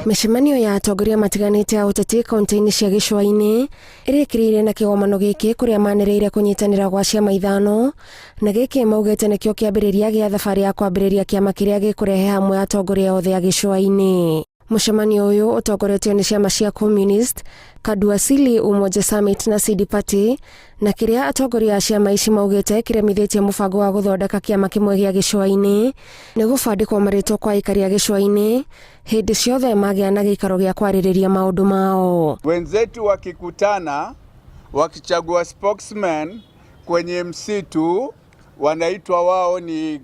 Mĩcemanio ya atongoria matiganĩte a ũteti kaunti-inĩ cia gĩcũa-inĩ ĩrĩkĩrĩire na kĩgomano gĩkĩ kũrĩa manĩrĩire kũnyitanĩra gwa ciama ithano, na gĩkĩ maugĩte nĩkĩo kĩambĩrĩria gĩa thabarĩ ya kwambĩrĩria kĩama kĩrĩa gĩkũrehe hamwe atongoria othe a gĩcũa-inĩ. Mũcemanio ũyũ ũtongoretio nĩ ciama cia Communist, Kadu Asili, Umoja Summit na CD Party, na kĩrĩa atongoria a ciama ici maugĩte kĩremithĩtie mũbango wa gũthondeka kĩama kĩmwe gĩa gĩcũa-inĩ nĩ gũbandĩkwo marĩtwa kwa aikari a gĩcũa-inĩ hĩndĩ ciothe magĩa na gĩikaro gĩa kwarĩrĩria maũndũ mao. Wenzetu wakikutana wakichagua spokesman kwenye msitu wanaitwa wao ni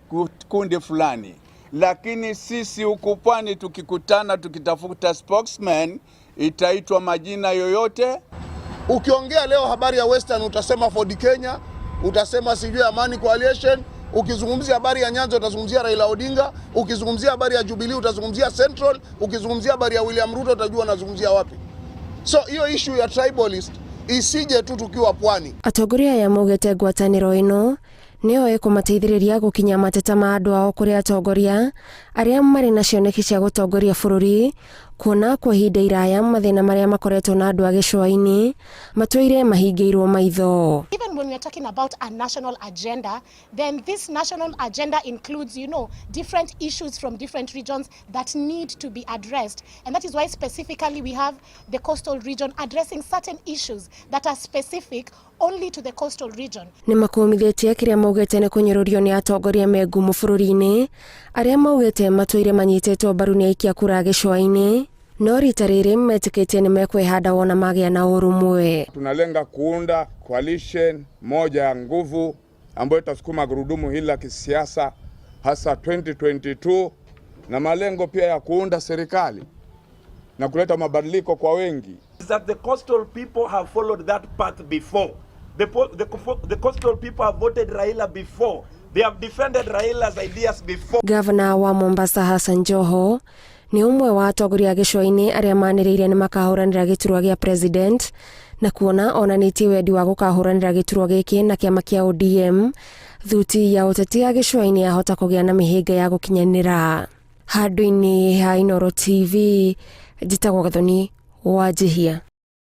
kundi fulani, lakini sisi huku pwani tukikutana tukitafuta spokesman itaitwa majina yoyote. Ukiongea leo habari ya Western utasema Ford Kenya, utasema sijui Amani Coalition. Ukizungumzia habari ya Nyanza utazungumzia Raila Odinga, ukizungumzia habari ya Jubilee utazungumzia Central, ukizungumzia habari ya William Ruto utajua unazungumzia wapi. So hiyo issue ya tribalist isije tu tukiwa pwani. Atongoria aya maugĩte ngwatanĩro ĩno nĩyo ĩkũmateithĩrĩria gũkinya mateta ma andũ ao kũrĩ atongoria arĩa marĩ na cioneki cia gũtongoria bũrũri, kuona kwa ihinda iraya mathĩna marĩa makoretwo na andũ a gĩcũa-inĩ matũire mahingĩirwo maitho. Even when we are talking about a national agenda, then this national agenda includes different issues from different regions that need to be addressed. And that is why specifically we have the coastal region addressing certain issues that are specific only to the coastal region. Nĩ makũmithĩtie kĩrĩa maugĩte nĩ kũnyũrũrio nĩ atongoria me ngumo bũrũri-inĩ arĩa maugĩte matũire manyitĩtwo mbaru nĩ aikia kura gĩcũa-inĩ, no rita rĩrĩ metĩkĩtie nĩ mekwĩhanda wona magĩa na ũrũmwe. Tunalenga kuunda coalition moja ya nguvu ambayo itasukuma gurudumu hili la kisiasa hasa 2022 na malengo pia ya kuunda serikali na kuleta mabadiliko kwa wengi. That the coastal people have followed that path before. The coastal people have voted Raila before. They have defended Raila's ideas before. Gavana wa Mombasa Hassan Joho nĩ ũmwe wa atongoria a gĩcũa-inĩ arĩa manĩrĩire nĩ makahũranĩra gĩturwa gĩa president, na kuona onanĩtie wendi wa gũkahũranĩra gĩturwa gĩkĩ na kĩama kĩa ODM, thuti ya ũteti ya gĩcũa-inĩ yahota kũgĩa na mĩhĩnga ya gũkinyanĩra. Handũ-inĩ ha Inooro TV, njĩtagwo Gathoni Wanjihia.